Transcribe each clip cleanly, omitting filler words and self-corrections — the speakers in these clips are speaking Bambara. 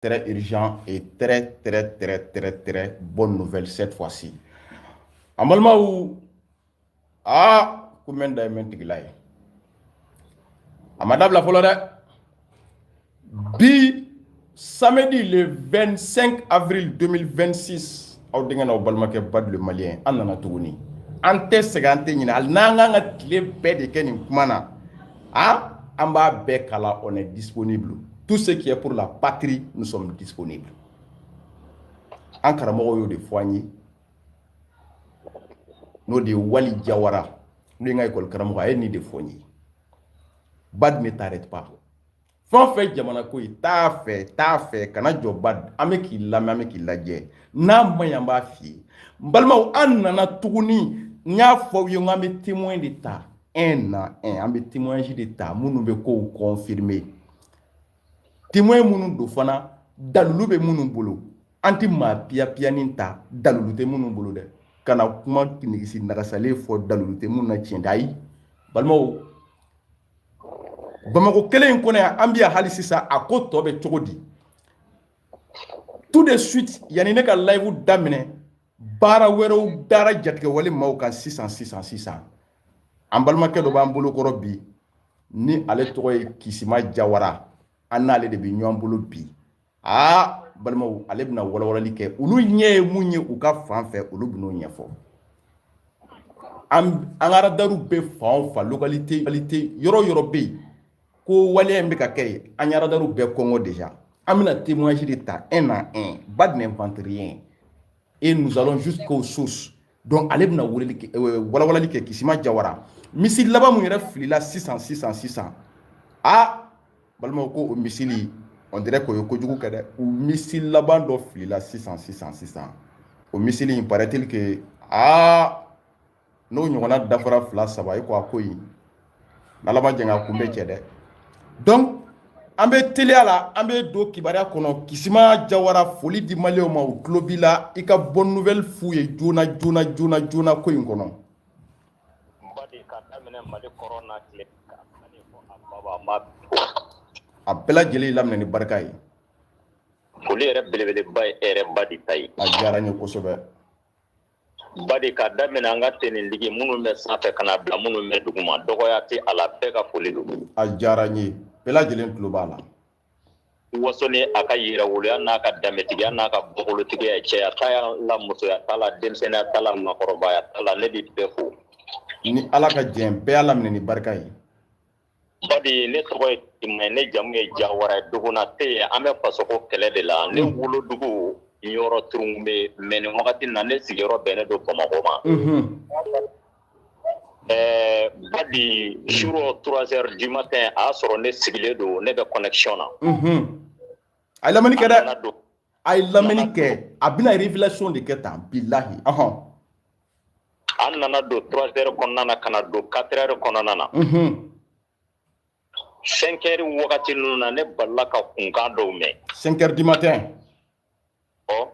Très urgent et très, très, très, très, très bonne nouvelle cette fois-ci. An balimaw, aa, ko mɛn da ye mɛn tigila ye, a ma dabila fɔlɔ dɛ. Bi samedi le 25 avril 2026, aw denkɛ n'aw balimakɛ Badu le Malien, an nana tuguni. An tɛ sɛgɛn, an tɛ ɲinɛ. Hali n'an kan ka tile bɛɛ de kɛ nin kuma na, ah, an b'a bɛɛ kala. On est disponible. Tout ce qui est pour la patrie, nous sommes disponibles. An karamɔgɔw y'o de fɔ an ye, n'o de ye Wali Jawara, n'o ye n ka école karamɔgɔ. A ye nin de fɔ n ye: "Bad, ne t'arrête pas. Fɛn o fɛn jamana ko ye, t'a fɛ, t'a fɛ, kana jɔ. Bad, an bɛ k'i lamɛn, an bɛ k'i lajɛ. N'a ma ɲi, an b'a f'i ye." N balimaw, an nana tuguni. N y'a fɔ aw ye n ko an bɛ témoin de ta un à un. An bɛ témoignage de ta minnu bɛ kow confirmer, témoin minnu don fana, dalilu bɛ minnu bolo. An tɛ maa piya piyanin ta, dalilu tɛ minnu bolo dɛ, ka na kuma nigisi nagasalen fɔ, dalilu tɛ minnu na. Tiɲɛ tɛ. Ayi, balimaw, Bamakɔ kelen in kɔnɔ yan, an bɛ yan hali sisan. A ko tɔ bɛ cogo di? Tout de suite, yanni ne ka live daminɛ, baara wɛrɛw dara jatigɛwale maaw kan sisan sisan sisan. An balimakɛ dɔ b'an bolo kɔrɔ bi, ni ale tɔgɔ ye Kisima Jawara. An n'ale de bɛ ɲɔgɔn bolo bi. Aa, balimaw, ale bɛna walawalali kɛ. Olu ɲɛ ye mun ye u ka fan fɛ, olu bɛn'o ɲɛfɔ. An ka radarw bɛ fan o fan, localité yɔrɔ o yɔrɔ bɛ yen ko waleya in bɛ ka kɛ yen, an ye radarw bɛɛ kɔngɔ déjà. An bɛna témoignage de ta un à un. Bad n'invente rien et nous allons jusqu'aux sources. Donc ale bɛna weleli kɛ, walawalali kɛ. Kisima Jawara, missile laban mun yɛrɛ filila sisan sisan sisan? A balimaw, ko o missile, on dirait k'o ye kojugu kɛ dɛ. O missile laban dɔ filila sisan sisan sisan. O missile in, paraît-il que, aa, n'o ɲɔgɔnna dafara fila saba e ko a ko in, n'Ala ma jɛn ka kun bɛ cɛ dɛ. Donc an bɛ teliya la, an bɛ don kibaruya kɔnɔ. Kisima Jawara, foli di Maliyɛnw ma, u tulo b'i la. I ka bonne nouvelle f'u ye joona joona joona joona ko in kɔnɔ. Badi, ka daminɛ Mali kɔrɔ n'a tile ka fɔ a baba, n b'a A bɛɛ lajɛlen laminɛ ni barika ye. Foli yɛrɛ belebeleba ye e yɛrɛ Badi ta ye. A diyara n ye kosɛbɛ. Badi, ka daminɛ an ka tenitigi minnu bɛ sanfɛ ka na bila minnu bɛ duguma, dɔgɔya tɛ a la, bɛɛ ka foli don. A diyara n ye, bɛɛ lajɛlen tulo b'a la. Waso ni a ka yɛrɛwoloya n'a ka danbetigiya n'a ka bɔkolotigiya ye, cɛya t'a la, musoya t'a la, denmisɛnninya t'a la, makɔrɔbaya t'a la, ne bɛ bɛɛ fo. Ni Ala ka jɛn, bɛɛ y'a laminɛ ni barika ye. Badi, ne tɔgɔ ye Timɛ, ne jamu ye Jawara ye. Dogona tɛ yen, an bɛ fasoko kɛlɛ de la. Ne wolodugu Ɲɔrɔ Turunbe, mais nin wagati na, ne sigiyɔrɔ bɛnnen don Bamakɔ ma. Badi, sur 3 heures du matin, a y'a sɔrɔ ne sigilen don, ne bɛ connexion na. A ye lamɛnni kɛ dɛ, a ye lamɛnni kɛ. A bɛna révélation de kɛ tan, bilahi, ɔhɔn. An nana don 3 heures kɔnɔna na, ka na don 4 heures kɔnɔna na. 5 heures wagati ninnu na, ne balila ka kunkan dɔw mɛn. 5 heures du matin. Ɔ,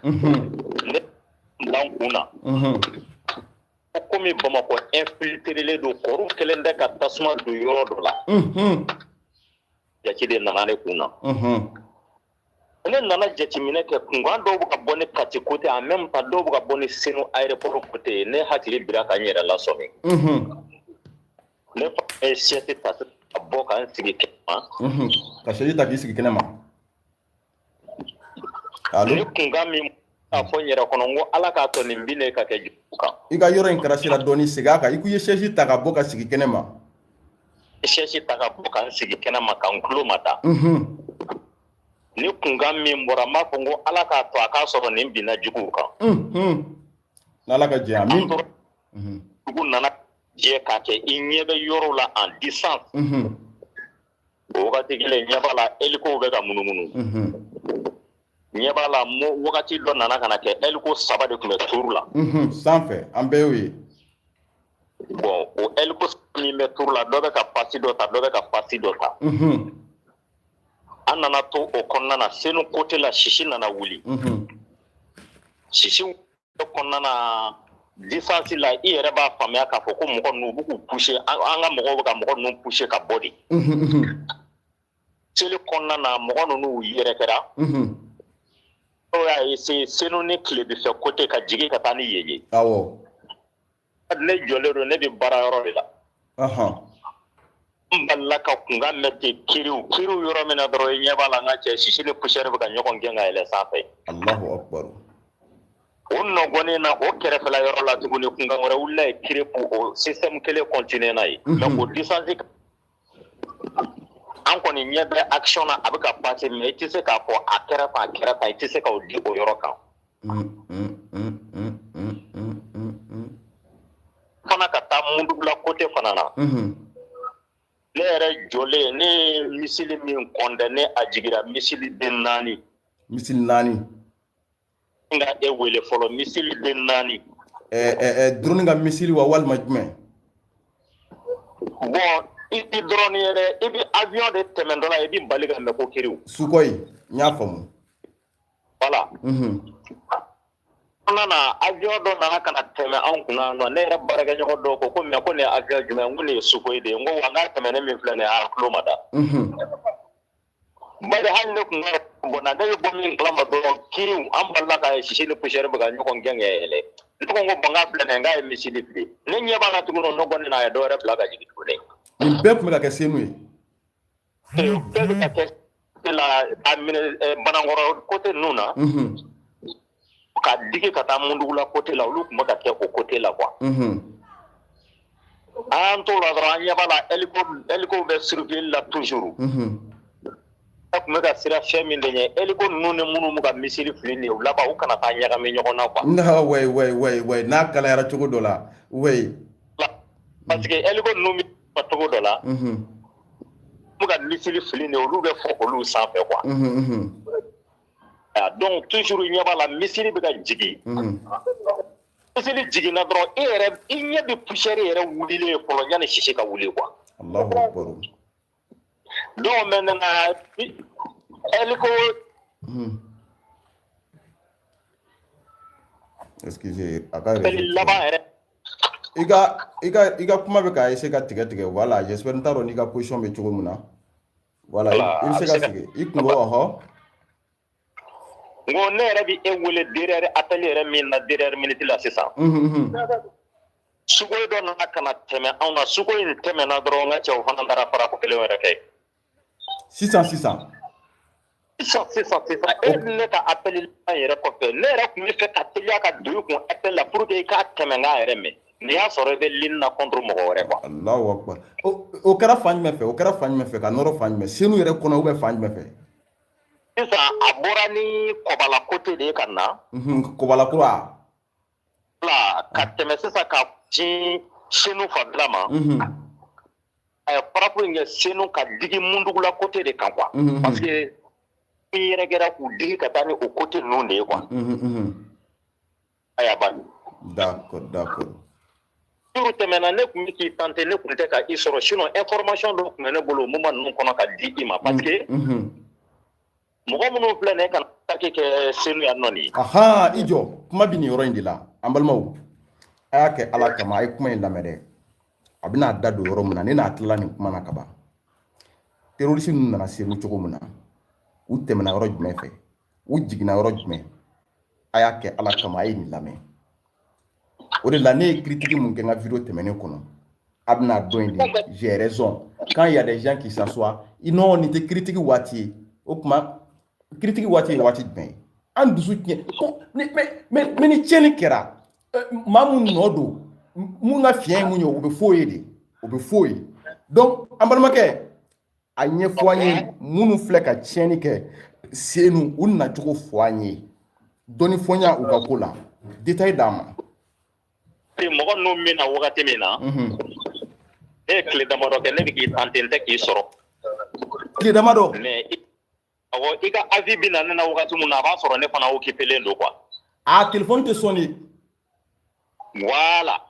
ne bila n kun na ko komi Bamakɔ infiltrelen don, kɔrɔ kɛlen tɛ ka tasuma don yɔrɔ dɔ la. Jate de nana ne kun na. Ne nana jateminɛ kɛ, kunkan dɔw bɛ ka bɔ ni Kati côté, en même temps dɔw bɛ ka bɔ ni Senu aéroport côté. Ne hakili bira ka n yɛrɛ lasɔmi. Ne fa ye chaise ta ka bɔ ka n sigi kɛnɛ ma. Ka chaise ta k'i sigi kɛnɛ ma. Allo? Ne kunkan min a fɔ n yɛrɛ kɔnɔ, n ko Ala k'a tɔ nin bin ka kɛ jugu kan. I ka yɔrɔ in karasi la dɔɔni, segin a kan. I ko i ye chaise ta ka bɔ ka sigi kɛnɛ ma. Chaise ta ka bɔ ka n sigi kɛnɛ ma, ka n tulo ma da. Ni kunkan min bɔra, n b'a fɔ n ko Ala k'a to a k'a sɔrɔ nin binna juguw kan. N'Ala ka jɛ, amin. Dugu nana jɛ k'a kɛ, i ɲɛ bɛ yɔrɔw la en distance. O wagati kelen, ɲɛ b'a la hélico bɛ ka munumunu. Ɲɛ b'a la mo wagati dɔ nana ka na kɛ, hélico saba de tun bɛ tour la. Sanfɛ, an bɛɛ y'o ye. Bon, o hélico min bɛ tour la, dɔ bɛ ka partie dɔ ta, dɔ bɛ ka partie dɔ ta. An nana to o kɔnɔna na, Senu côté la, sisi nana wuli. Sisi kɔnɔna na, distance la, i yɛrɛ b'a faamuya k'a fɔ ko mɔgɔ ninnu, u bɛ k'u pousser, an ka mɔgɔw bɛ ka mɔgɔ ninnu pousser ka bɔ de. Seli kɔnɔna na, mɔgɔ ninnu yɛrɛkɛra. Dɔw y'a essayer Senu ni tilebifɛ côté ka jigin ka taa ni yen ye. Ne jɔlen don, ne bɛ baara yɔrɔ de la. N balila ka kunkan mɛn ten, kiriw kiriw yɔrɔ min na dɔrɔn, i ɲɛ b'a la, n ka cɛ, sisi ni poussière bɛ ka ɲɔgɔn gɛn ka yɛlɛ sanfɛ. Allahu akbar. O nɔgɔnin na, o kɛrɛfɛla yɔrɔ la tuguni, kunkan wɛrɛ wulila ye, kiri o système kelen continuer n'a ye. Mais o distance, an kɔni ɲɛ bɛ action na, a bɛ ka passer, mais i tɛ se k'a fɔ a kɛra tan, a kɛra tan, i tɛ se k'o di o yɔrɔ kan. Fana ka taa Mundugula côté fana na, ne yɛrɛ jɔlen, ne ye missile min condamné, a jigira missile den 4. Missile 4. N ka e wele fɔlɔ, missile den 4. Drone ka missile wa, walima jumɛn? Bon, i ti drone yɛrɛ, i bɛ avion de tɛmɛntɔ la, i bɛ bali ka mɛn ko kiriw. Sukhoi, n y'a faamu. Voilà. Kɔnɔna na, avion dɔ nana ka na tɛmɛ anw kunna nɔ. Ne yɛrɛ baarakɛɲɔgɔn dɔw ko mais ko nin ye avion jumɛn? N ko nin ye Sukhoi de ye. N ko wa n k'a tɛmɛnen min filɛ nin ye, a tulo ma da. Bari hali ne kun ka bɔn na, ne bɛ bɔ min kalama dɔrɔn, kiriw, an balila ka sisi ni poussière bɛ ka ɲɔgɔn gɛn ka yɛlɛ. Ne ko n ko bon, k'a filɛ nin ye, n k'a ye missile fili. Ne ɲɛ b'a la tuguni, o nɔgɔnin na, a ye dɔ wɛrɛ bila ka jigin tuguni. Nin bɛɛ tun bɛ ka kɛ Senu ye? Bɛɛ bɛ ka kɛ la, a minɛ Banankɔrɔ côté ninnu na, ka digi ka taa Mundugula côté la, olu tun bɛ ka kɛ o côté la quoi. An t'o la dɔrɔn, an ɲɛ b'a la, hélico bɛ surveiller la toujours. Ne tun bɛ ka siran fɛn min de ɲɛ, hélico ninnu ni minnu bɛ ka missile fili nin ye, u laban u kana taa ɲagami ɲɔgɔn na quoi. Non, ouais ouais ouais ouais, n'a kalayara cogo dɔ la, ouais. Parce que hélico ninnu bɛ cogo dɔ la, bɛ ka missile fili nin ye, olu bɛ fɔ olu sanfɛ quoi. Donc toujours ɲɛ b'a la, missile bɛ ka jigin. Missile jiginna dɔrɔn, e yɛrɛ i ɲɛ bɛ poussière yɛrɛ wulilen ye fɔlɔ, yanni sisi ka wuli quoi. Allahu akbar. Donc maintenant, hélico. Excusez, a ka laban yɛrɛ. I ka kuma bɛ ka essayer ka tigɛ tigɛ, voilà, j'espère, n t'a dɔn n'i ka position bɛ cogo min na. Voilà, i bɛ se ka sigi i kun kɔ, ɔhɔ. N ko ne yɛrɛ bɛ e wele derrière appel yɛrɛ min na, derrière minute la sisan. Sukhoi dɔ nana ka na tɛmɛ anw na, Sukhoi in tɛmɛna dɔrɔn, n ka cɛw fana taara frappe kelen wɛrɛ kɛ. Sisan sisan? Sisan sisan sisan, e ne ka appel yɛrɛ kɔfɛ, ne yɛrɛ tun bɛ fɛ ka teliya ka don i kun appel la pour que i k'a tɛmɛ n k'a yɛrɛ mɛn. Nin y'a sɔrɔ i bɛ ligne na contre mɔgɔ wɛrɛ quoi. Allahu akbar. O kɛra fan jumɛn fɛ? O kɛra fan jumɛn fɛ? Ka nɔrɔ fan jumɛn? Senu yɛrɛ kɔnɔ ou bien fan jumɛn fɛ? Sisan a bɔra ni Kɔbala côté de ye ka na. Kɔbala kura. Voilà, ka tɛmɛ sisan ka sin Senu fanfɛla ma. A ye frappe in kɛ Senu ka digi Mundugula côté de kan quoi. Parce que i yɛrɛ kɛra k'u digi ka taa ni o côté ninnu de ye quoi. A y'a ban. D'accord. Turu tɛmɛna, ne tun bɛ k'i tenter, ne tun tɛ ka i sɔrɔ, sinon information dɔw tun bɛ ne bolo moment ninnu kɔnɔ ka di i ma, parce que mɔgɔ minnu filɛ nin ye ka attaque kɛ Senu yan nɔ nin ye. Ahan, i jɔ, kuma bɛ nin yɔrɔ in de la. An balimaw, a y'a kɛ Ala kama, a ye kuma in lamɛn dɛ. A bɛna da don yɔrɔ min na, ne n'a tilala nin kuma na ka ban. Terroriste ninnu nana Senu cogo min na, u tɛmɛna yɔrɔ jumɛn fɛ, u jiginna yɔrɔ jumɛn? A y'a kɛ Ala kama, a ye nin lamɛn. O de la ne ye critique mun kɛ n ka vidéo tɛmɛnen kɔnɔ, a bɛna dɔn in de, j'ai raison. Quand il y a des gens qui s'assoient, non, nin tɛ critique waati ye. O tuma, critique waati ye waati jumɛn ye? An dusu tiɲɛ ko mais ni tiɲɛni kɛra, maa mun nɔ don, mun ka fiɲɛ ye mun ye, o bɛ f'o ye de, o bɛ f'o ye. Donc an balimakɛ, a ɲɛfɔ an ye, minnu filɛ ka tiɲɛni kɛ Senu, u nacogo fɔ an ye, dɔɔni fɔ n ɲa u ka ko la, détail d'an ma. Mɔgɔ ninnu bɛ na wagati min na, ne ye tile damadɔ kɛ ne bɛ k'i tenter, n tɛ k'i sɔrɔ. Tile damadɔ? Mais awɔ, i ka avis bɛ na ne na wagati min na, a b'a sɔrɔ ne fana occupé len don quoi. A téléphone tɛ sonné. Voilà.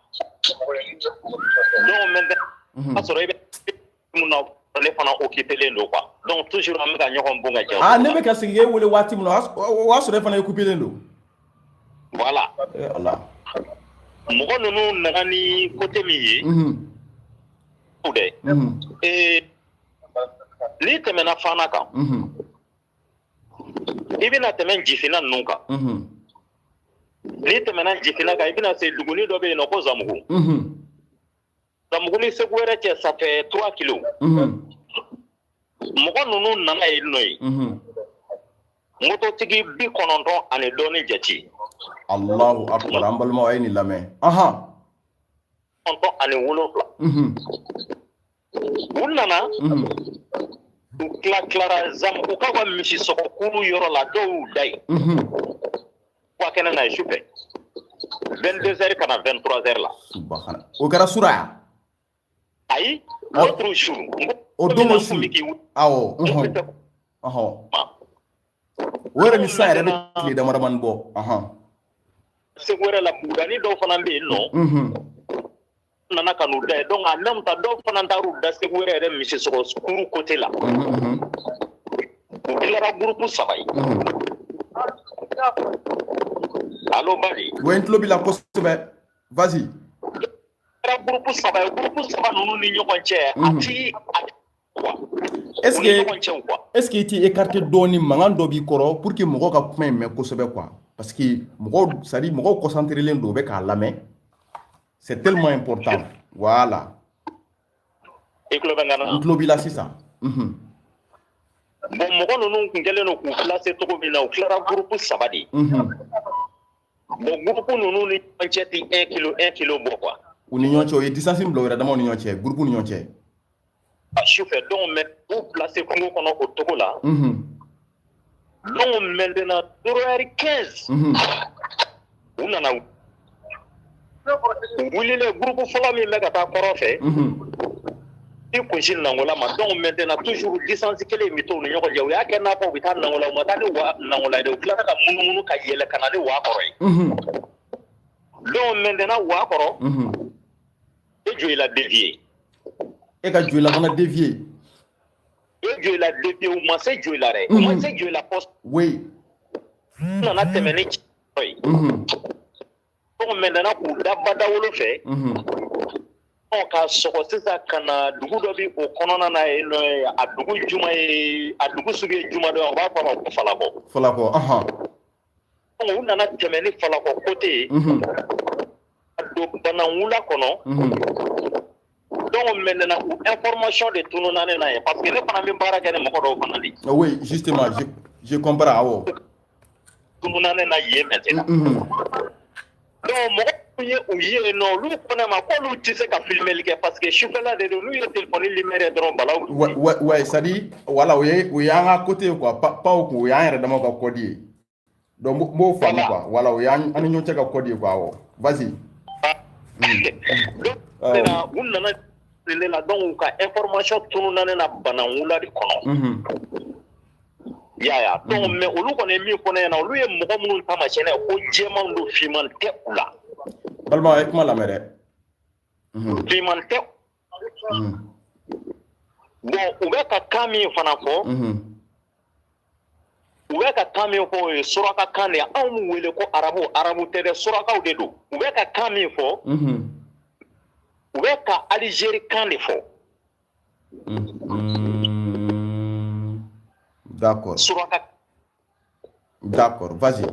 Donc maintenant, o b'a sɔrɔ i bɛ mun na, ne fana occupé len don quoi. Donc toujours an bɛ ka ɲɔgɔn bon ka jɛ. Ah, ne bɛ ka sigi k'e wele waati min na, o y'a sɔrɔ e fana occupé len don. Voilà. Eh Ala. Mɔgɔ ninnu nana ni côté min ye, o dɛ. Ee, N'i tɛmɛna Fana kan, i bɛna tɛmɛ Jifina ninnu kan. N'i tɛmɛna Jifina kan, i bɛna se duguni dɔ bɛ yen nɔ ko Zamugu. Zamugu ni Segu wɛrɛ cɛ, ça fait 3 kilos. Mɔgɔ ninnu nana yen nɔ ye, mototigi 90 ani dɔɔni jate. Allahu akbar! An balimaw, a ye nin lamɛn, ahan. 97. U nana, u tila tilara Zamugukaw ka misi sɔgɔkuru yɔrɔ la. Dɔw y'u da yen wa kɛnɛ na ye su fɛ, 22 heures ka na 23 heures la. Subahana, o kɛra sura ya? Ayi, l'autre jour. O don o su, awɔ, ɔhɔn, o yɛrɛ ni san yɛrɛ bɛ tile dama damani bɔ, ɔhɔn. Segu wɛrɛ la, Bugudani dɔw fana bɛ yen nɔ, nana ka n'u da yen. Donc en même temps, dɔw fana taar'u da Segu wɛrɛ yɛrɛ misi sɔgɔ kuru côté la. U tilara groupe saba ye. Allo, Badi? Oui, n tulo b'i la kosɛbɛ, vas-y. Kɛra groupe saba ye. Groupe saba ninnu ni ɲɔgɔn cɛ, a ti a quoi. Est ce U ni que ɲɔgɔn cɛ quoi. Est ce que i t'i écarter dɔɔni, mankan dɔ b'i kɔrɔ, pour que mɔgɔw ka kuma in mɛn kosɛbɛ quoi? Parce que mɔgɔw, c'est à dire mɔgɔw concentré len don, u bɛ k'a lamɛn, c'est tellement important, voilà. I tulo bɛ n kan na? N tulo b'i la sisan. Bon, mɔgɔ ninnu tun kɛlen don k'u placer cogo min na, u tilara groupe saba de ye. Bon, groupe ninnu ni ɲɔgɔn cɛ ti 1 kilo, 1 kilo bɔ quoi. U ni ɲɔgɔn cɛ, u ye distance min bila u yɛrɛ damaw ni ɲɔgɔn cɛ, groupe ni ɲɔgɔn cɛ. A su fɛ donc, mais u placer kungo kɔnɔ o cogo la. Donc maintenant, 0h15, u nana, u wulilen, groupe fɔlɔ min bɛ ka taa kɔrɔ fɛ, i kunsi Nangola ma. Donc maintenant, toujours distance kelen in bɛ to u ni ɲɔgɔn cɛ. U y'a kɛ n'a fɔ u bɛ taa Nangola, u ma taa ni wa Nangola ye dɛ. U tilara ka munumunu ka yɛlɛ ka na ni Wa kɔrɔ ye. Donc maintenant, Wa kɔrɔ, e Joyila dévier. E ka Joyila fana dévier? E Joyila dévier. U ma se Joyila dɛ, u ma se Joyila poste. U nana tɛmɛ ni cɛ ye. Donc maintenant, k'u da Badawolo fɛ, ɔ ka sɔgɔ sisan ka na dugu dɔ bi o kɔnɔna na yen nɔ ye. A dugu juma ye, a dugu sugu ye juma dɔ ye, u b'a fɔ a ma ko Falakɔ. Falakɔ, ɔhɔn. Donc u nana tɛmɛ ni Falakɔ côté ye, ka don Bananwula kɔnɔ. Donc maintenant, u information de tununa ne na ye, parce que ne fana bɛ baara kɛ ni mɔgɔ dɔw fana de ye. Oui, justement, je comprends, awɔ. Tununa ne na yen maintenant. Donc mɔgɔ minnu ye u ye yen nɔ, olu ko ne ma k'olu tɛ se ka filmeli kɛ, parce que sufɛla de don. N'u ye téléphone lumière ye dɔrɔn, balaw. Ouais, c'est à dire, voilà, o y'an ka côté ye quoi, pas o kun, o y'an yɛrɛ damaw ka code ye. Donc n b'o faamu quoi, voilà, o y'an an ni ɲɔgɔn cɛ ka code ye quoi, awɔ. Vas-y. Donc maintenant, u nana ne la, donc u ka information tununa ne na Bananwula de kɔnɔ. I y'a ye wa? Donc mais olu kɔni ye min fɔ ne ɲɛna, olu ye mɔgɔ minnu taamasiyɛn ye ko jɛmanw don, finman tɛ u la. Balima, a ye kuma lamɛn dɛ. Finman tɛ. Bon, u bɛ ka kan min fana fɔ, u bɛ ka kan min fɔ, o ye suraka kan de ye. Anw m'u wele ko arabu, arabu tɛ dɛ, surakaw de don. U bɛ ka kan min fɔ, u bɛ ka Alizeri kan de fɔ. D'accord. Suraka. D'accord, vas-y.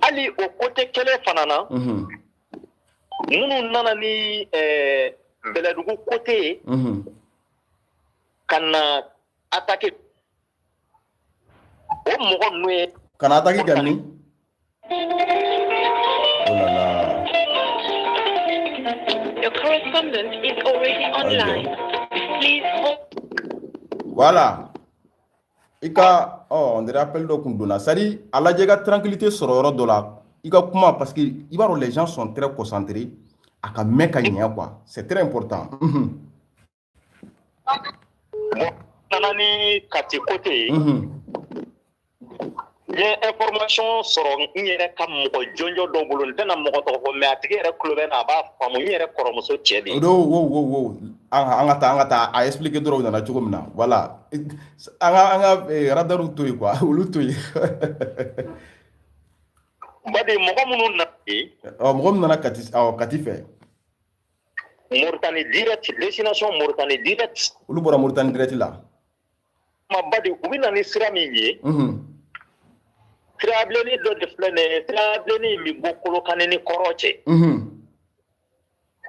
Hali o côté kelen fana na, minnu nana ni Bɛlɛdugu côté ye ka na attaquer, o mɔgɔ ninnu ye Ka na attaquer ka min? Oh là là. Your correspondent is already online. Please hold. Voilà. I ka ɔ, on dirait appel dɔ kun donna. C'est à dire, a lajɛ i ka tranquillité sɔrɔ yɔrɔ dɔ la. I ka kuma, parce que i b'a dɔn, les gens sont très concentrés. A ka mɛn ka ɲɛ quoi. C'est très important. Bon, nana ni Kati côté ye. N ye information sɔrɔ n yɛrɛ ka mɔgɔ jɔnjɔn dɔw bolo. N tɛna mɔgɔ tɔgɔ fɔ, mais a tigi yɛrɛ tulo bɛ na, a b'a faamu. N yɛrɛ kɔrɔmuso cɛ de ye. Wo wo wo, an ka taa a expliquer dɔrɔn u nana cogo min na. Voilà. An ka radar to yen quoi, olu to yen. Badi, mɔgɔ minnu nana yen, Ɔ, mɔgɔ min nana Kati, awɔ, Kati fɛ. Mauritanie direct, destination Mauritanie direct. Olu bɔra Mauritanie direct la. Ma badi, u bɛ na ni sira min ye, sirabilenni dɔ de filɛ nin ye, sirabilenni in bɛ bɔ Kolokani ni kɔrɔn cɛ.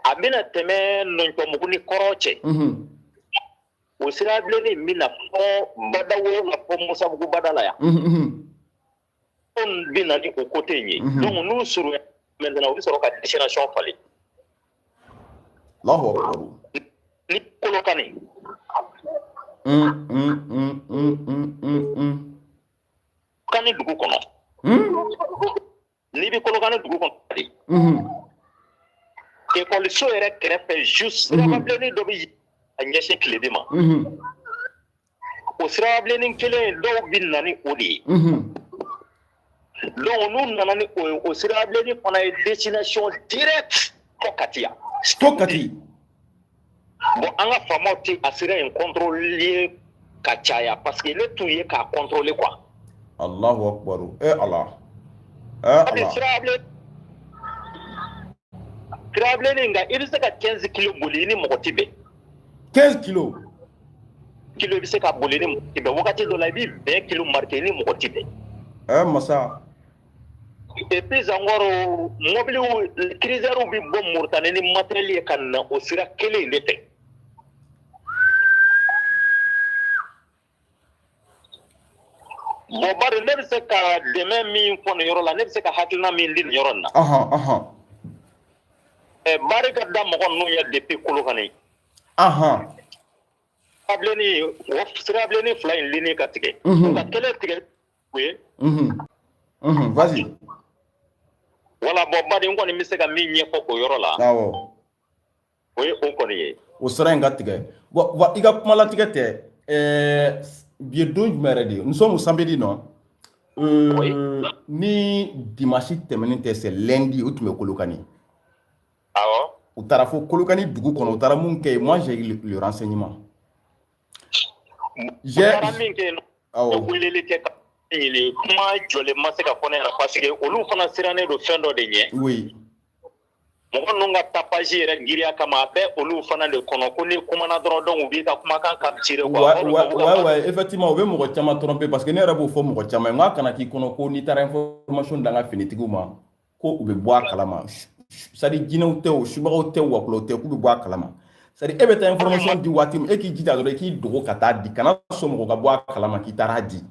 A bɛna tɛmɛ Nɔncɔmugu ni kɔrɔn cɛ. O sirabilenni in bɛ na fɔ Badawolo la, fɔ Musabugu bada la yan. Anw bɛ na ni o côté in ye. Donc n'u surunya maintenant, u bɛ sɔrɔ ka destination falen. Allahu akbar. Ni Kolokani. Kolokani dugu kɔnɔ. N'i bɛ Kolokani dugu kɔnɔ de, ekɔliso yɛrɛ kɛrɛfɛ juste, sirababilennin dɔ bɛ a ɲɛsin tilebin ma. O sirababilennin kelen, dɔw bɛ na ni o de ye. Donc n'u nana ni o ye, o sirabilennin fana ye destination direct fo Kati yan. Fo Kati. Bon, an ka faamaw tɛ a sira in contrôler ka caya, parce que ne t'u ye k'a contrôler quoi. Allahu akbar, eh Allah, eh Allah. Sirabilennin, nka i bɛ se ka 15 kilo boli i ni mɔgɔ tɛ bɛn. 15 kilo. Kilo, i bɛ se ka boli ni mɔgɔ tɛ bɛn. Wagati dɔ la, i bɛ 20 kilo marqué, i ni mɔgɔ tɛ bɛn. Eh masa. Et puis encore, mobiliw, cruiserw bɛ bɔ Mauritanie ni matériel ye ka na o sira kelen in de fɛ. Bon bari, ne bɛ se ka dɛmɛ min fɔ nin yɔrɔ la, ne bɛ se ka hakilina min di nin yɔrɔ in na. Bari ka da mɔgɔ ninnu ye depuis Kolokani. Sirabilennin, o sirabilennin fila in ligne ka tigɛ. Ka kelen tigɛ o ye. Vas-y. Voilà, bon badi, n kɔni bɛ se ka min ɲɛfɔ o yɔrɔ la. O ye o kɔni ye. O sira in ka tigɛ. Bon, wa i ka kuma latigɛ tɛ, bi ye don jumɛn yɛrɛ de ye? Nous sommes samedi, non? Oui. Ni dimanche tɛmɛnen tɛ, c'est lundi, u tun bɛ Kolokani. U taara fo Kolokani dugu kɔnɔ, u taara mun kɛ yen? Moi, j'ai eu le renseignement. J'ai taara min kɛ yen, weleli kɛ ka ɲini, kuma jɔlen ma se ka fɔ ne ɲɛna, parce que olu fana sirannen don fɛn dɔ de ɲɛ. Mɔgɔ ninnu ka tapage yɛrɛ giriya kama, a bɛ olu fana de kɔnɔ ko ni kumana dɔrɔn, donc u b'i ka kumakan capturer quoi. Ouais, effectivement, u bɛ mɔgɔ caman tromper, parce que ne yɛrɛ b'o fɔ mɔgɔ caman ye, n k'a kana k'i kɔnɔ ko n'i taara information d'an ka finitigiw ma ko u bɛ bɔ a kalama. C'est à dire, jinɛw tɛ o, subagaw tɛ o, wakulaw tɛ k'u bɛ bɔ a kalama. C'est à dire, e bɛ taa information di waati min, e k'i jija dɔrɔn i k'i dogo ka taa di, kana sɔn mɔgɔ ka bɔ a kalama k'i taara di.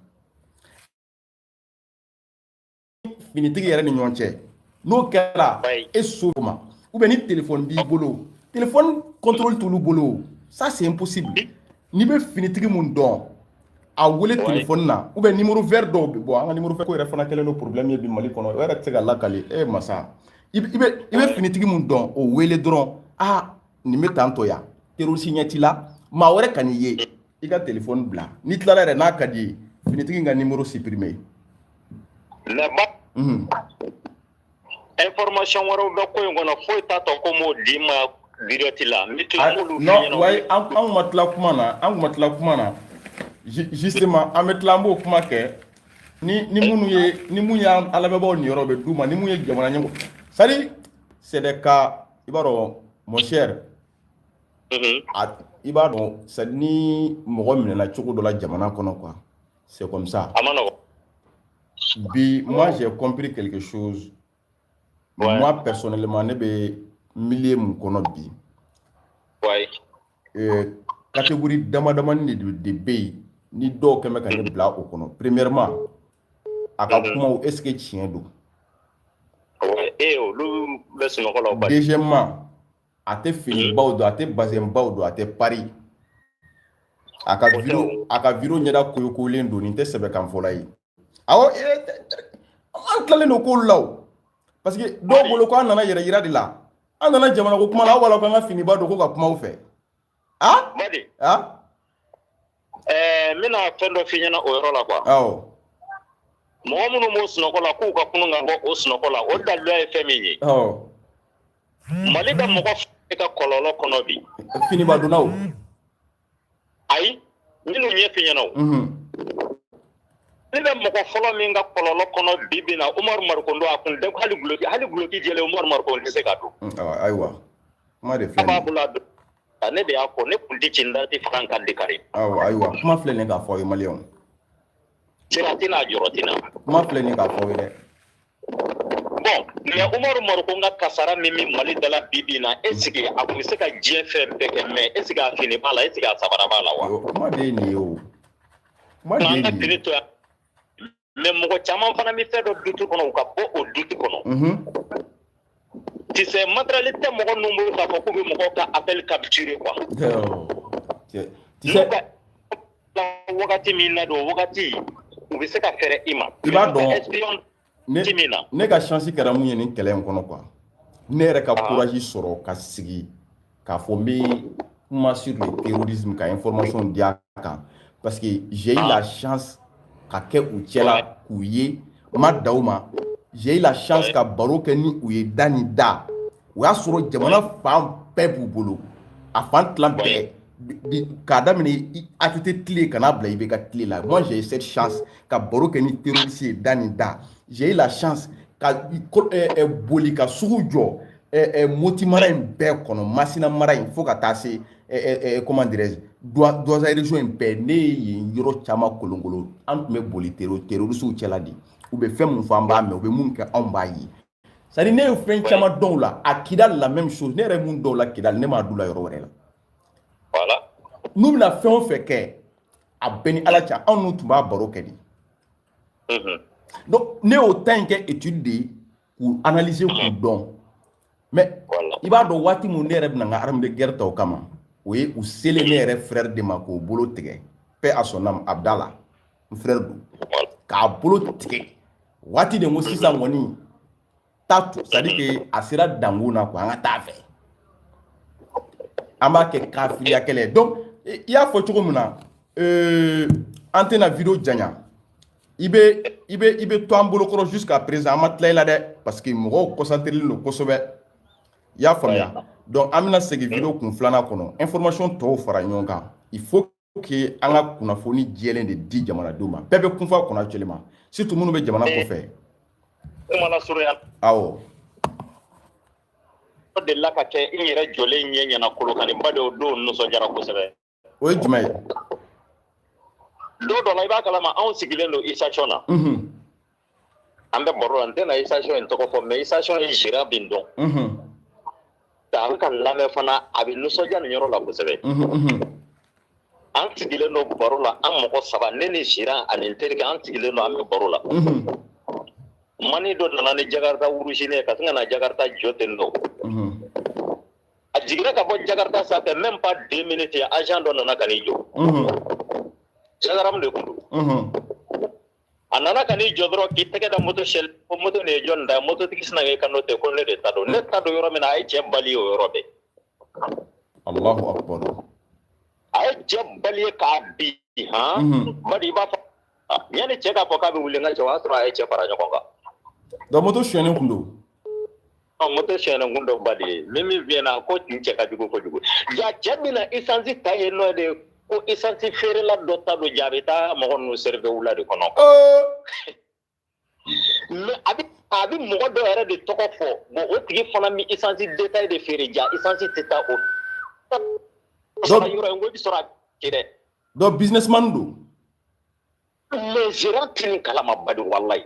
Finitigi yɛrɛ ni ɲɔgɔn cɛ, n'o kɛra e so ma, ou bien ni téléphone b'i bolo, téléphone contrôle t'olu bolo, ça c'est impossible. N'i bɛ finitigi mun dɔn, a wele téléphone na, ou bien numéro vert dɔw bɛ bɔ. An ka numéro vert ko yɛrɛ fana kɛlen don problème ye bi Mali kɔnɔ, o yɛrɛ tɛ se ka lakali. E masa, i bɛ finitigi mun dɔn, o wele dɔrɔn: aa, nin bɛ tan tɔ yan, terroriste ɲɛ t'i la, maa wɛrɛ ka n'i ye, i ka téléphone bila. N'i tilala yɛrɛ, n'a ka di ye, finitigi ka numéro supprimer. Mais ba, information wɛrɛw bɛ ko in kɔnɔ, foyi t'a tɔ ko m'o d'i ma direct la, n bɛ tila k'olu f'i Non, ɲɛna. ouais, an ma tila kuma na, an ma tila kuma na. Justement, an bɛ tila, an b'o kuma kɛ. Ni minnu ye, ni mun y'an lamɛnbaaw niyɔrɔ bɛ d'u ma, ni mun ye jamana ɲɛmɔgɔ, c'est à dire, c'est des cas, i b'a dɔn, mon cher, a i b'a dɔn, c'est à dire, ni mɔgɔ minɛna cogo dɔ la jamana kɔnɔ quoi, c'est comme ça. A ma nɔgɔn. Bi, moi j'ai compris quelque chose. Moi personnellement, ne bɛ milieu mun kɔnɔ bi, catégorie dama damani de bɛ yen ni dɔw kɛn bɛ ka ne bila o kɔnɔ. Premièrement, a ka kumaw, est ce que tiɲɛ don? Ouais. Eh, olu bɛ sunɔgɔ la o ba. Deuxièmement, a tɛ finibaw don, a tɛ bazɛnbaw don, a tɛ Paris. A ka O tɛ vidéo o. A ka vidéo ɲɛda koyokolen don, nin tɛ sɛbɛkanfɔla ye. Awɔ, an tilalen don k'olu la o. Parce que dɔw bolo ko an nana yɛrɛ yira de la. An nana jamana ko kuma la, aw b'a la ko an ka finiba don ko ka kumaw fɛ. Ah? Badi. Ah? N bɛna fɛn dɔ f'i ɲɛna o yɔrɔ la quoi. Awɔ. Mɔgɔ minnu b'o sunɔgɔ la, k'u ka kunun ka bɔ o sunɔgɔ la, o daliluya ye fɛn min ye. Mali ka mɔgɔ f ka kɔlɔlɔ kɔnɔ bi. Finiba donnaw. Ayi, minnu ɲɛ f'i ɲɛna o. Ne bɛ mɔgɔ fɔlɔ min ka kɔlɔlɔ kɔnɔ bi bi in na, Umaru Mariko don. A kun tɛ hali guloki jɛlen, Umaru Mariko tɛ se ka don. Ayiwa. Kuma de filɛ nin ye. Ne de y'a fɔ, ne kun tɛ ci n da tɛ faga ka déclarer. Awɔ, ayiwa, kuma filɛ nin ye k'a fɔ aw ye, maliyɛnw. Sira tɛna, a jɔrɔ tɛna. Kuma filɛ nin ye k'a fɔ aw ye dɛ. Bon, mais Umaru Mariko ka kasara min bɛ Mali da la bi bi in na, est ce que a tun bɛ se ka diɲɛ fɛn bɛɛ kɛ, mais est ce que a fini b'a la, est ce que a sabara b'a la wa? Kuma de ye nin ye o. Kuma de ye nin ye. To yan. Mais mɔgɔ caman fana bɛ fɛn dɔ doute kɔnɔ, u ka bɔ o doute kɔnɔ. Tu sais, matériel tɛ mɔgɔ ninnu bolo k'a fɔ k'u bɛ mɔgɔw ka appel capturer quoi. Tu sais, wagati min na don, wagati u bɛ se ka fɛrɛ i ma. I b'a dɔn, ne ka chance kɛra mun ye nin kɛlɛ in kɔnɔ quoi, ne yɛrɛ ka courage sɔrɔ ka sigi k'a fɔ n bɛ kuma sur le terrorisme, ka information di a kan, parce que j'ai eu la chance ka kɛ u cɛla k'u ye, n ma da u ma. J'ai eu la chance ka baro kɛ ni u ye da ni da. O y'a sɔrɔ jamana fan bɛɛ b'u bolo, a fan tilan bɛɛ, k'a daminɛ ATT tile ka n'a bila IBK tile la. Moi, j'ai eu cette chance ka baro kɛ ni terroriste ye da ni da. J'ai eu la chance ka boli ka sugu jɔ Moti mara in bɛɛ kɔnɔ, Masina mara in, fo ka taa se, comment dirais-je, Douentza région in bɛɛ. Ne ye yen yɔrɔ caman kolonkolon. An tun bɛ boli terroristew cɛla de. U bɛ fɛn mun fɔ, an b'a mɛn. U bɛ mun kɛ, anw b'a ye. C'est à dire, ne ye fɛn caman dɔn u la. A Kidali, la même chose. Ne yɛrɛ ye mun dɔn u la Kidali, ne m'a d'u la yɔrɔ wɛrɛ la. N'u bɛna fɛn o fɛn kɛ, a bɛɛ ni Ala cɛ, anw n'u tun b'a baro kɛ de. Donc ne y'o temps in kɛ étude de ye, k'u analyser, k'u dɔn. Mais i b'a dɔn, waati mun ne yɛrɛ bɛna n ka arme de guerre ta o kama, o ye u selen ne yɛrɛ frère de ma k'o bolo tigɛ, paix à son âme, Abdala, n frère don, k'a bolo tigɛ waati de, n ko sisan kɔni ta, c'est à dire que a sera dangun na quoi, an ka taa fɛ, an b'a kɛ kafiriya kɛlɛ ye. Donc i y'a fɔ cogo min na, an tɛna vidéo janya. I bɛ to an bolokɔrɔ jusqu'à présent, an ma tila i la dɛ, parce que mɔgɔw concentré don kosɛbɛ, i y'a faamuya. Donc an bɛna segin vidéo kun filanan kɔnɔ, information tɔw fara ɲɔgɔn kan. Il faut que an ka kunnafoni jɛlen de di jamanadenw ma. Bɛɛ bɛ kunfa kɔnɔ actuellement, surtout minnu bɛ jamana kɔfɛ. Kuma lasurunya. Awɔ. O delila ka kɛ n yɛrɛ jɔlen ɲɛ ɲɛna Kolokani ba de, o don nisɔndiyara kosɛbɛ. O ye jumɛn ye? Don dɔ la, i b'a kalama, anw sigilen don station na. An bɛ baro la, n tɛna station in tɔgɔ fɔ, mais station in gérant bɛ n dɔn. A bɛ ka lamɛn fana, a bɛ nisɔndiya nin yɔrɔ la kosɛbɛ. An sigilen don baro la, an mɔgɔ saba, ne ni gérant ani n terikɛ, an sigilen don, an bɛ baro la. Mani dɔ nana ni Jakarta wurusinin ye ka sin ka na Jakarta jɔ ten tɔ. A jiginna ka bɔ Jakarta sanfɛ, même pas 2 minutes, agent dɔ nana ka n'i jɔ. Gendarme de kun don. A nana ka n'i jɔ dɔrɔn k'i tɛgɛ da moto sɛli ko moto nin ye jɔn ta ye? Mototigi sina k'i kanto ten ko ne de ta don, ne ta don. Yɔrɔ min na, a ye cɛ bali o yɔrɔ bɛɛ. Allahu akbar. A ye cɛ bali ye k'a bin han. Bari i b'a fɔ yanni cɛ k'a fɔ k'a bɛ wuli, n ka cɛ, o y'a sɔrɔ a ye cɛ fara ɲɔgɔn kan. Donc moto sonyɛnen kun don. Moto sonyɛnen kun don. Bali ye min min f'i ɲɛna ko nin cɛ ka jugu kojugu. Ja cɛ bɛna essence ta yen nɔ de, ko essence feerela dɔ ta don, ja a bɛ taa mɔgɔ ninnu servir wula de kɔnɔ. Mais a bɛ mɔgɔ dɔ yɛrɛ de tɔgɔ fɔ. Bon, o tigi fana bɛ essence détail de feere, ja essence tɛ taa o yɔrɔ in ko i bɛ sɔrɔ a kɛ dɛ. Donc businessman don. Mais gérant tɛ nin kalama badi, walayi.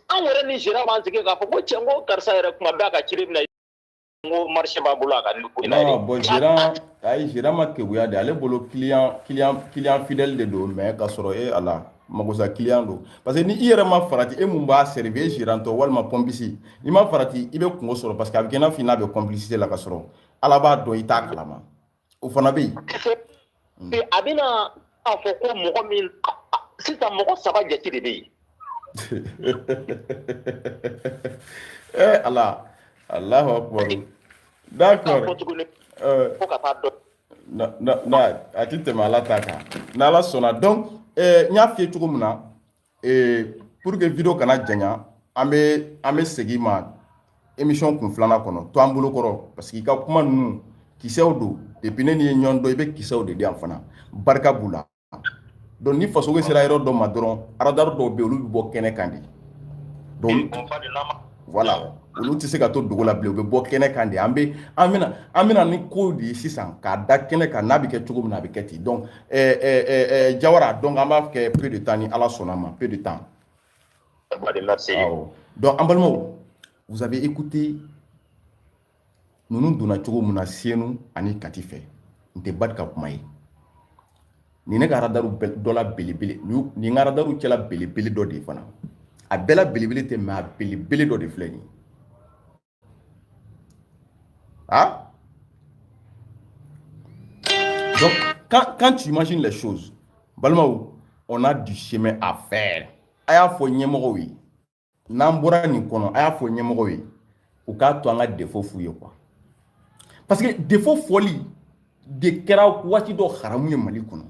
An yɛrɛ ni gérant b'an sigi k'a fɔ ko cɛ, n ko karisa yɛrɛ, kuma bɛɛ a ka ciden bɛ na, n ko marché b'a bolo a ka nin ko in na. Non, bon, gérant, ayi, gérant ma keguya de. Ale bolo client fidèle de don, mais k'a sɔrɔ e ala magosa client don, parce que ni i yɛrɛ ma farati, e mun b'a servir, e gérant tɔ walima pompiste, n'i ma farati, i bɛ kungo sɔrɔ, parce que a bɛ kɛ i n'a fɔ i n'a bɛ complicité la, ka sɔrɔ Ala b'a dɔn i t'a kalama. O fana bɛ yen. A bɛna a fɔ ko mɔgɔ min sisan, mɔgɔ saba jate de bɛ yen. Eh Ala, Allahu akbar, d'accord. Fo ka taa dɔn. Na na, a ti tɛmɛ Ala ta kan, n'Ala sɔnna. Donc n y'a f'i ye cogo min na, pour que vidéo kana janya, an bɛ segin ma émission kun filanan kɔnɔ. To an bolo kɔrɔ, parce que i ka kuma ninnu kisɛw don. Depuis ne ni ye ɲɔgɔn dɔn, i bɛ kisɛw de di yan fana, barika b'u la. Donc ni faso sera yɔrɔ dɔ ma dɔrɔn, radar dɔw bɛ yen, olu bɛ bɔ kɛnɛ kan de. Donc voilà, Olu tɛ se ka to dogo la bilen, u bɛ bɔ kɛnɛ kan de. An bɛ an bɛna an bɛna ni kow de ye sisan k'a da kɛnɛ kan, n'a bɛ kɛ cogo min na, a bɛ kɛ ten. Donc Jawara, donc an b'a kɛ peu de temps, ni Ala sɔnna ma, peu de temps. Merci. Awɔ. Donc an balimaw, vous avez écouté ninnu donna cogo min na Senu ani Kati fɛ. N tɛ Badi ka kuma ye. Nin ne ka radaru dɔ la belebele, nin ka radaru cɛla belebele dɔ de ye fana. A bɛɛ la belebele tɛ, mais a belebele dɔ de filɛ nin ye. Ah? Donc, quand tu imagines les choses, balimaw, on a du chemin à faire. A y'a fɔ ɲɛmɔgɔw ye. N'an bɔra nin kɔnɔ, a y'a fɔ ɲɛmɔgɔw ye. U k'a to an ka défaut f'u ye, quoi. Parce que défaut fɔli de kɛra waati dɔ haramu ye Mali kɔnɔ.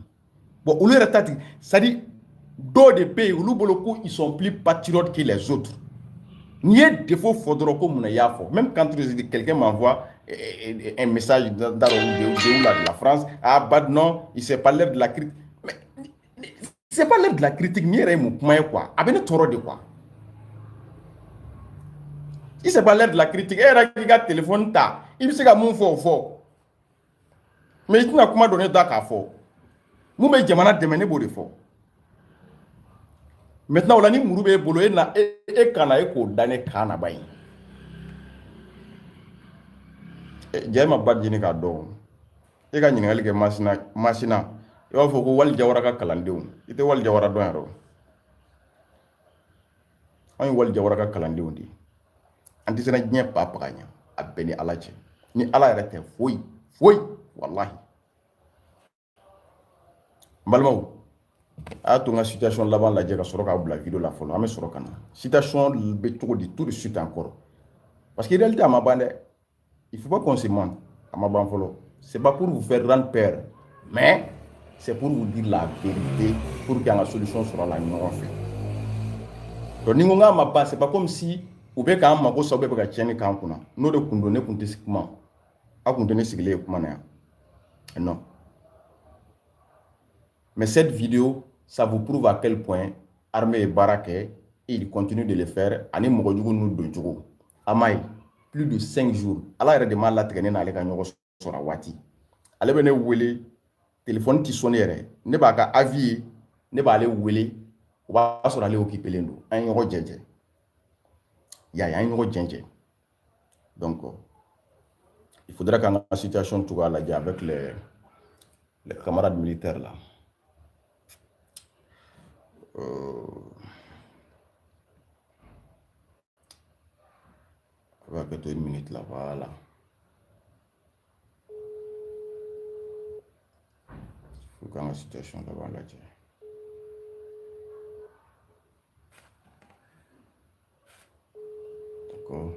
Bon, olu yɛrɛ ta ti, c'est à dire dɔw de bɛ yen, olu bolo ko ils sont plus patriotes que les autres. N'i ye défaut fɔ dɔrɔn, ko mun na i y'a fɔ. Même quand quelqu'un m'envoie un message de, de la France, ah bah non, il s'est pas l'heure de la critique. Mais c'est pas l'heure de la critique, ni yɛrɛ ye mun kuma ye, quoi. A bɛ ne tɔɔrɔ de, quoi. Si c'est pas l'heure de la critique, e yɛrɛ k'i ka téléphone ta, i bɛ se ka mun fɔ, o fɔ. Mais i tɛna kuma don ne da k'a fɔ. Mun bɛ jamana dɛmɛ, ne b'o de fɔ. Maintenant o la, ni muru b'e bolo, e na e kana e k'o da ne kan na ba in. Ja, e ma ba ɲini k'a dɔn. E ka ɲininkali kɛ Masina, Masina. I b'a fɔ ko Wali Jawara ka kalandenw. I tɛ Wali Jawara dɔn yɛrɛ o. Anw ye Wali Jawara ka kalandenw de ye. An tɛ siran diɲɛ pa paga ɲɛ. A bɛɛ ni Ala cɛ. Ni Ala yɛrɛ tɛ foyi, foyi, walahi. N balimaw, a y'a to n ka situation laban lajɛ ka sɔrɔ k'a bila vidéo la fɔlɔ. An bɛ sɔrɔ ka na. Situation bɛ cogo di tout de suite encore. Parce que réalité a ma ban dɛ. Il faut pas qu'on se mente. A ma ban fɔlɔ. C'est pas pour vous faire rendre peur, mais c'est pour vous dire la vérité, pour qu'il y ait une solution sɔrɔ a la ɲɔgɔn fɛ. Donc ni n ko k'a ma ban, c'est pas comme si u bɛ k'an mago sa, u bɛ ka tiɲɛni k'an kunna. N'o de kun don, ne kun tɛ kuma. Aw kun tɛ ne sigilen ye kuma na yan. Non. Mais cette vidéo, ça vous prouve à quel point armée ye baara kɛ et il continue de le faire, ani mɔgɔ jugu ninnu don cogo. A m'a ye, plus de 5 jours, Ala yɛrɛ de m'a latigɛ ne n'ale ka ɲɔgɔn sɔrɔ a waati. Ale bɛ ne wele, téléphone ti sonné yɛrɛ. Ne b'a ka avis ye, ne b'ale wele, o b'a sɔrɔ ale occupé len don. An ye ɲɔgɔn jɛjɛ. Ya ye, an ye ɲɔgɔn jɛnjɛ. Donc, il faudrait qu'an ka situation cogoya lajɛ avec les camarades militaires là. On va peut-être une minute là, voilà. Il faut qu'an ka situation laban lajɛ. D'accord.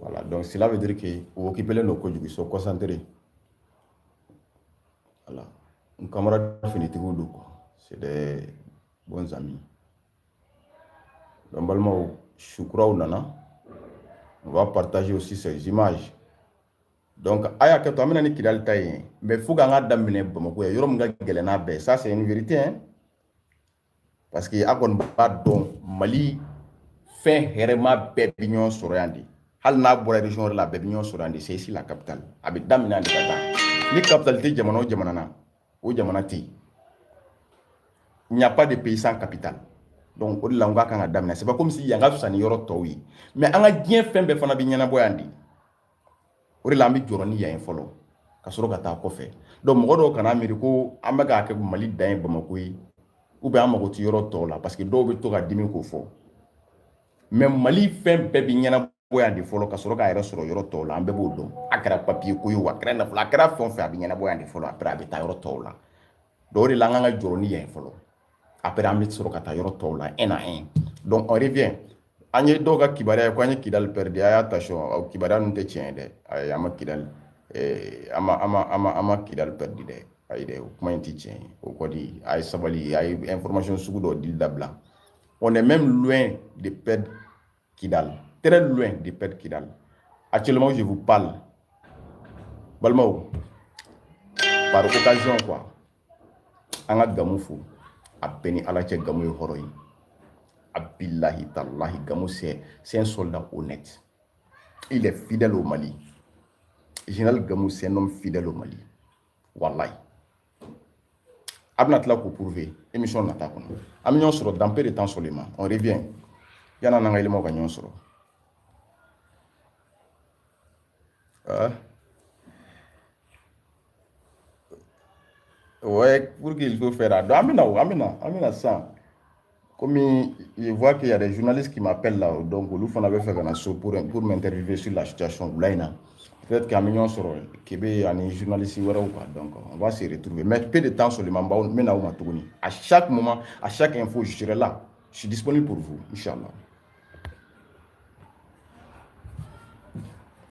Voilà, donc cela veut dire que u occupé len don kojugu, ils sont concentrés. Voilà. N camarade finitigiw don, quoi. C'est des bons amis. Donc balimaw, sukuraw nana. On va partager aussi ces images. Donc a y'a kɛ to, an bɛna ni Kidali ta ye, mais fo k'an ka daminɛ Bamakɔ yan, yɔrɔ min ka gɛlɛn n'a bɛɛ. Ça, c'est une vérité, hein. Parce que a kɔni b'a dɔn, Mali fɛn hɛrɛma bɛɛ bɛ ɲɔgɔn sɔrɔ yan de. Hali n'a bɔra région wɛrɛ la, a bɛɛ bɛ ɲɔgɔn sɔrɔ yan de. C'est ici la capitale. A bɛ daminɛ yan de ka taa. Ni capitale tɛ jamana o jamana na, o jamana tɛ yen. Il n'y a pas de pays sans capitale. Donc o de la n k'a kan ka daminɛ. C'est pas comme si yan ka fisa ni yɔrɔ tɔw ye, mais an ka diɲɛ fɛn bɛɛ fana bɛ ɲɛnabɔ yan de. O de la an bɛ jɔrɔ ni yan ye fɔlɔ, ka sɔrɔ ka taa kɔfɛ. Donc mɔgɔ dɔw kana miiri ko an bɛ k'a kɛ Mali dan ye Bamakɔ ye, ou bien an mago tɛ yɔrɔ tɔw la, parce que dɔw bɛ to ka dimi k'o fɔ. Mais Mali fɛn bɛɛ bɛ ɲɛnabɔ yan de fɔlɔ, ka sɔrɔ k'a yɛrɛ sɔrɔ yɔrɔ tɔw la. An bɛɛ b'o dɔn. A kɛra papier ko ye o, a kɛra nafolo, a kɛra fɛn o fɛn, a bɛ ɲɛnabɔ yan de fɔlɔ, après a bɛ taa yɔrɔ tɔw la. Donc o de la an kan ka jɔrɔ ni yan ye fɔlɔ, après an bɛ sɔrɔ ka taa yɔrɔ tɔw la un à un. Donc on revient. An ye dɔw ka kibaruya ye ko an ye Kidali perdu. A y'a attention, kibaruya ninnu tɛ tiɲɛ ye dɛ. Ayi, an ma Kidali. An ma an ma an ma an ma Kidali perdu dɛ. Ayi dɛ, o kuma in ti tiɲɛ ye. O kɔni, a ye sabali, a ye information sugu dɔ dili dabila. On est même loin de perdre Kidal, très loin de perdre Kidal. Actuellement, je vous parle, balimaw, par occasion quoi, an ka Gamu fo. A bɛɛ ni Ala cɛ, Gamu ye hɔrɔn ye. A bilahi talahi, Gamu, c'est un soldat honnête, il est fidèle au Mali. Général Gamou, c'est un homme fidèle au Mali, wallahi. A bɛna tila k'o prouver émission nata kɔnɔ. An bɛ ɲɔgɔn sɔrɔ dans peu de temps seulement, on revient. Yan'an n'an ka éléments ka ɲɔgɔn sɔrɔ. Ah. Ouais, pour qu'il faut faire. Donc, an bɛna o, an bɛna sisan. Comme je vois qu'il y a des journalistes qui m'appellent là, donc olu fana bɛ fɛ ka na so pour m'interviewer sur la situation wula in na. Peut-être qu'an bɛ ɲɔgɔn sɔrɔ Kebe ani journaliste wɛrɛw quoi. Donc on va se retrouver. Mais peu de temps seulement, n bɛ na aw ma tuguni. À chaque moment, à chaque info, je serai là. Je suis disponible pour vous, Inch'Allah.